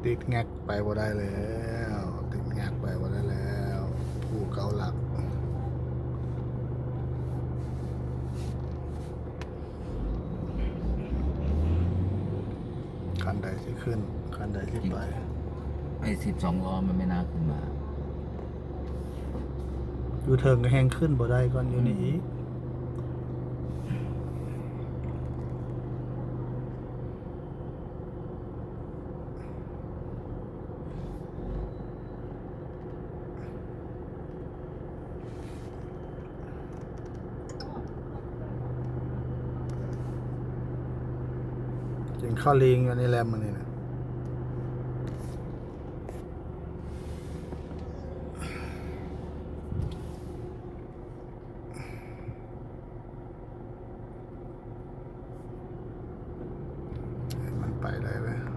ຕິດແງກໄປບໍ່ໄດ້ແລ້ວ ຕິດແງກໄປບໍ່ໄດ້ແລ້ວ ຜູ້ເກົ່າຫຼັກ. ຄັນໃດຊິຂຶ້ນ ຄັນໃດຊິໄປ? ໄອ້ສິບສອງລໍ້ມັນໄມ່ໜ້າຂຶ້ນມາ. ຢູ່ເທິງກໍແຮ່ງຂຶ້ນບໍ່ໄດ້ກ່ອນ ຢູ່ນີ້ອີກ. ກິນເຂົ້າລີງຢູ່ນີ້ແຫຼະມື້ນີ້ນະ. ມັນໄປໄດ້ເວີຍ.